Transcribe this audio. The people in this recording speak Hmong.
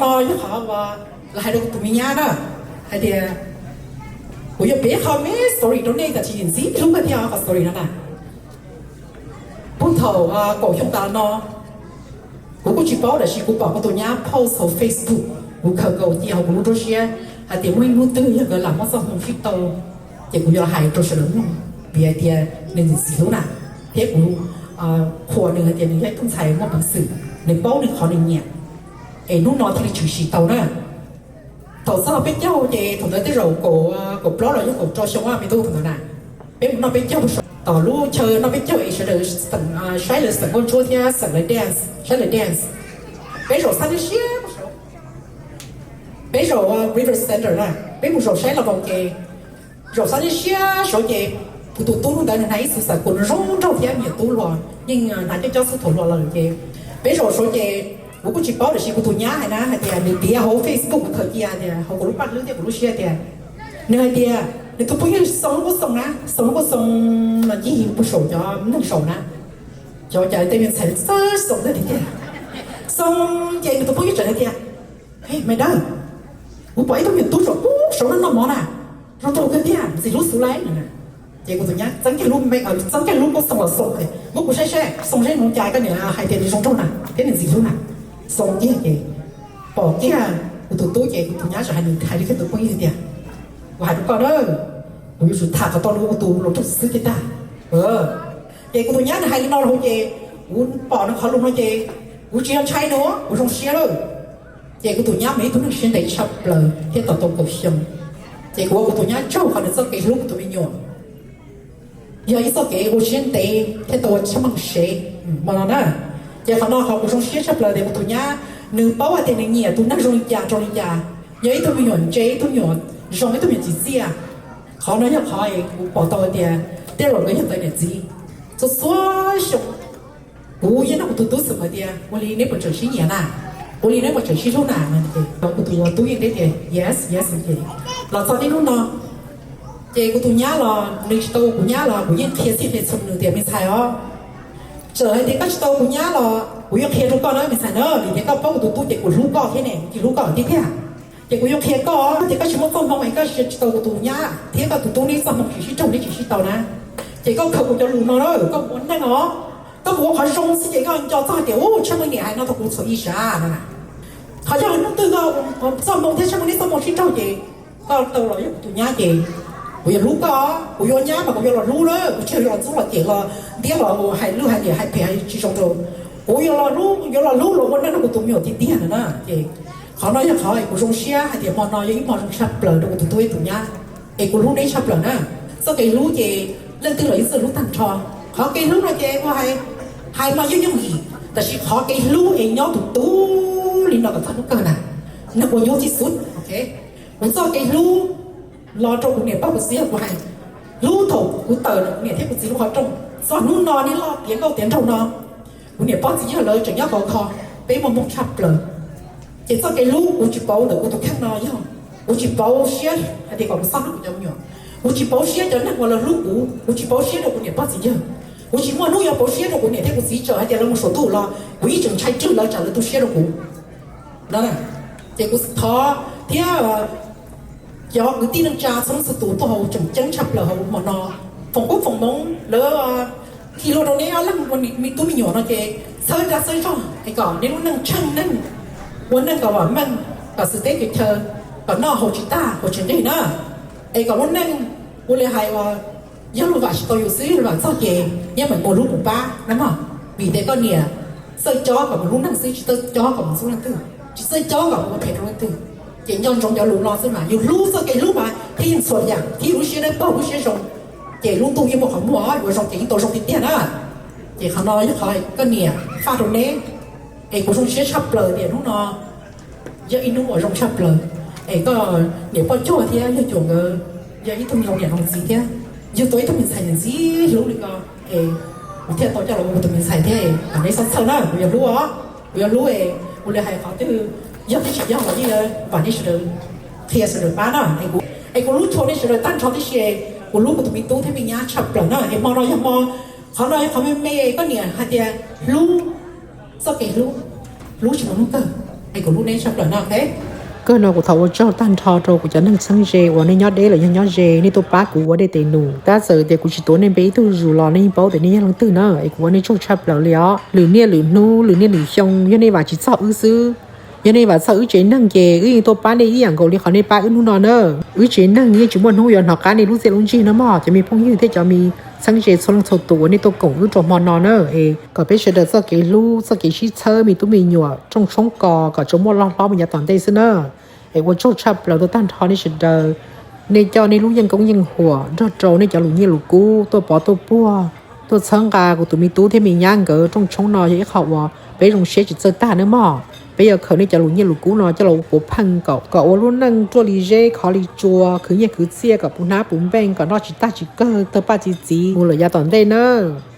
Yog qhov uas lawv hais rau tus me nyab na, hais tias, kuv yuav piav qhov me story rau nej, tam sim ntxiv hlub kawg thiab qhov story no na. Puag thaum kaum xyoo tas no, kuv kuj tsis paub, tab sis kuv pom kuv tus nyab post hauv Facebook, kuv khaws nkaus cia hauv kuv lub nruab siab hais tias muaj ib hnub twg yog nkawd lam muaj txoj hmoo sib tau, ces kuv yuav hais rau sawv daws mloog, vim hais tias nws ntxim ntxim hlub na, thiab kuv qhuas nws hais tias nws yog ib tug ntxhais muaj peev xwm, nws paub nws qhov nws nyiam, es hnub no thiaj li tshwm sim tau na. Thaum txog peb caug ces thaum ntawd tej zaum kaum, kaum plaub los yog kaum rau xyoo me tub thaum ntawd na, peb mus noj peb caug, tom lub chaw noj peb caug es sawv daws xeem, saib lawv xeem nkauj ntsuab thiab xeem lawv dance, saib lawv dance. Peb zaum xab niaj siab, peb zaum River Center na, peb mus zaum saib los vaus ces zaum xab niaj siab saud ces kuv tus tub ntawd nws hnav ib txwm xav kuv zoo nraug thiab me nyuam tub hluas yeej hnav coj coj xub thaum hluas lawm ces peb zaum saud ces kuv kuj tsis paub, tab sis kuv tus nyab hais na, hais tias nws piav hauv Facebook, kuv khaws cia tias hauv kuv lub paj hlwb thiab kuv lub siab tias, nws hais tias nws tus phooj ywg Xoo Lub Kuab Xoo na, Xoo Lub Kuab Xoo no ncig puag saum cov neeg zaum na, cov cas tej me ntxhais txawj Xoo ntag tiag tiag. Xoo, ces nws tus phooj ywg txawm hais tias, He, Maiv Dawb, kuv pom ib tug me nyuam tub zaum puag saud no noj mov na, zoo nraug kawg tiag, ntxim hlub xwb lauj. Ces kuv tus nyab txeeb kiag lub, txeeb kiag lub Kuab Xoo los Xoo, muab kuv saib saib Xoo saib zoo cas, koj niam hais tias nws zoo nraug na thiab nws ntxim hlub na. Xoo ntsia ces pom kiag kuv tus tub ces kuv tus nyab txawm hais, nws hais li kiag tus phooj ywg tias, Kuv hais rau koj na, kuv yuav tsum tham kom tau lus ua tus hluas nraug xwb thiaj tag. Ces kuv tus nyab nws hais li no rau kuv ces kuv pom nws qhov lus no ces kuv tsis yog ntshai nws, kuv zoo siab lawm. Ces kuv tus nyab mas ib tug neeg siab ntev tshaj plaws thiab tau tau kaum xyoo. Ces kuv ua kuv tus nyab tsaug qhov nws txoj kev hlub kuv tus me nyuam yog ib txoj kev ua siab ntev thiab tau ua tshaj meej sev hmo no na. Ces qhov no qhov kuv zoo siab tshaj plaws tias kuv tus nyab nws paub hais tias nws nyiam tus neeg zoo li cas rau li cas, yog ib tug me nyuam ntse, ib tug me nyuam zoo, ib tug me nyuam tsim txiaj. Qhov no yog qhov kuv pom tau hais tias tej zaum nkawd yog nkawd niam txiv txhua txhua xyoo. Kuv yeej nug kuv tus tub xwm hais tias, Ua li neb puas tseem sib nyiam na? Ua li neb puas tseem sib hlub na? Kuv tus tub yeej teb tias, Yes, yes. Ces los txog tib hnub no ces kuv tus nyab los nws tsis tau kuv nyab los kuv yeej qhia txhij qhia txhua nws tias, Me ntxhais os, txawm hais tias koj tsis tau kuv nyab los kuv yuav qhia rau koj na me ntxhais na, vim tias koj paub kuv tus tub ces kuv hlub koj thiab ne, kuv hlub koj tiag tiag. Ces kuv yuav qhia koj tias koj tsis muaj txoj hmoo es koj tsis tau kuv tus nyab thiab koj tus tub neb txoj hmoo tsis sib raug, neb tsis sib tau na. Ces koj khaws kuv cov lus no na, koj mus ua neej os, koj mus ua qhov zoo xwb ces koj nco txog tias, U, tshaj meej niam hais no rau kuv txhua ib sab no na. Qhov yog hnub twg koj txoj hmoo thiab tshaj meej neb txoj hmoo sib raug ces koj tau los yog kuv tus nyab ces kuv yuav hlub koj, kuv yuav nyab mas kuv yuav los hlub na, kuv tsis yog los ntxub los cem los ntiab los hais lwj hais liam hais phem hais tsis zoo rau. Kuv yuav los hlub, yuav los hlub los ua neej rau kuv tus me nyuam tiag tiag no na. Ces qhov no yog qhov kuv zoo siab hais tias hmo no yog ib hmo zoo tshaj plaws rau kuv tus tub ib tus nyab, es kuv hlub neb tshaj plaws na. Txoj kev hlub ces leej twg los yeej txawj hlub tag nrho. Qhov kev hlub no ces ua hais, hais mas yooj yooj yim, tab sis qhov kev hlub es nyob tus tub li no kom txog hnub kawg na, nws ua nyuaj tib xub. Kuv txoj kev hlub los rau kuv niam pog kuv txiv yawg, kuv hais hlub thaum kuv tawm los kuv niam thiab kuv txiv lub qhov rooj, txog hnub no neb loj tiav nkauj tiav nraug no, kuv niam pog txiv yawg lawv tseem nyob khov kho, peb muaj hmoo tshaj plaws. Ces txoj kev hlub kuv tsis pauv ntawm kuv tus kheej no yog, kuv tsis pauv siab hais tias kom kuv txhob hlub kuv cov me nyuam, kuv tsis pauv siab cov neeg uas lawv hlub kuv, kuv tsis pauv siab rau kuv niam pog txiv yawg, kuv tsis muaj hnub yuav pauv siab rau kuv niam thiab kuv txiv, txawm hais tias lawv mus saum ntuj los kuv yeej tseem ntshai tswj lawv tsam lawv tu siab rau kuv. Ces kuv thov thiab cov kwv tij neej tsa txhua leej txhua tus tuaj hauv tseem ceeb tshaj plaws hauv hmo no, foom koob foom hmoov lawv khi lus rau neb ob leeg ua me tub me nyuam no ces txhawb dag txhawb zog es kom neb lub neej tsheej neeg, ua neej kom vam meej, kom xwm teb kev chaw, kom noj haus tsis tag haus tsis nqig na, es kom lub neej ua li hais uas yog luag vam tsis tau yus xwb, yog luag vam txog ces yeej meem mus hlub mus pab na mog. Vim tias koj niam txawj cob kom mus hlub neeg xwb, tsis txawj cob kom mus ntxub leej twg, tsis txawj cob kom mus ua phem rau leej twg. Ces nco ntsoov cov lus no xwb mas yus hlub txoj kev hlub mas thiaj yeej txhua yam, thiaj lub siab dawb paug lub siab zoo, ces lub ntuj yeej muaj qhov muaj, yuav zoo ces yeej tau zoo tiag tiag na. Ces qhov no yog qhov koj niam faj rau neb, es kuv zoo siab tshaj plaws tias hnub no yog ib hnub uas zoo tshaj plaws, es koj niam poj cuag thiab yawg cuas nkawd yog ib tug zoo niam zoo txiv thiab yug tau ib tug me ntxhais ntxim hlub li ko, es kuv thiaj tau coj los ua kuv tus me ntxhais thiab. Kom neb txhob txhawj na, kuv yuav hlub os, kuv yuav hlub es ua li hais qhov twg yog thiab tsis yog los yeej vam nej sawv daws qhia sawv daws pab na. Es kuv hlub tshua nej sawv daws tag nrho tib si, kuv hlub kuv tus me tub thiab me nyab tshaj plaws na. Es hmo no yog hmo, qhov no yog qhov me me koj niam hais tias hlub, txoj kev hlub, hlub tsis muaj hnub kawg. Kawg no kuv thov ua tsaug tag nrho rau kuv cov neeg txheeb ze uas nej nyob deb los yog nyob ze, nej tuaj pab kuv ua dej tes num. Tab txawm tias kuv tsis tuav nej npe ib tug zus los nej yeej paub tias nej yog leej twg na, es kuv ua nej tsaug tshaj plaws li os. Lwm niaj lwm hnub, lwm niaj lwm xyoo, yog nej vam tsis txog wb xwb, yog nej vam txog wb tsev neeg ces wb yeej tuaj pab nej ib yam nkaus li qhov nej pab wb hnub no na. Wb tsev neeg yeej tsis muaj hnub yuav hnov qab nej lub txiaj lub ntsig no mog, cov me phooj ywg thiab cov me txheeb ze txhua leej txhua tus uas nej tuaj koom wb rau hmo no na. Es kom peb sawv daws txoj kev hlub, txoj kev sib txhawb, me tub me nyuam rooj tshoob kos kom tsuas muaj loj hlob mus yav tom ntej xwb na. Es ua tsaug tshaj plaws rau tag nrho nej sawv daws, nej coj nej lub yeej koob yeej huam nrog rau nej cov lus nyiaj lus kub tuaj pov tuaj puag, tuaj txhawb nqa kuv tus me tub thiab me nyab nkawd rooj tshoob no, yog ib qho uas peb zoo siab tsis txawj tag nawb mog. Peb yuav khaws nej cov lus nyiaj lus kub no coj los ua puav pheej kom, kom ua lub neej ruaj li zeb khov li tsua, khwv nyiaj khwv txiaj, kom puv hnab puv npeej, kom noj tsis tag tsis kawg, tawg paj txi txiv mus lawm yav tom ntej nawb.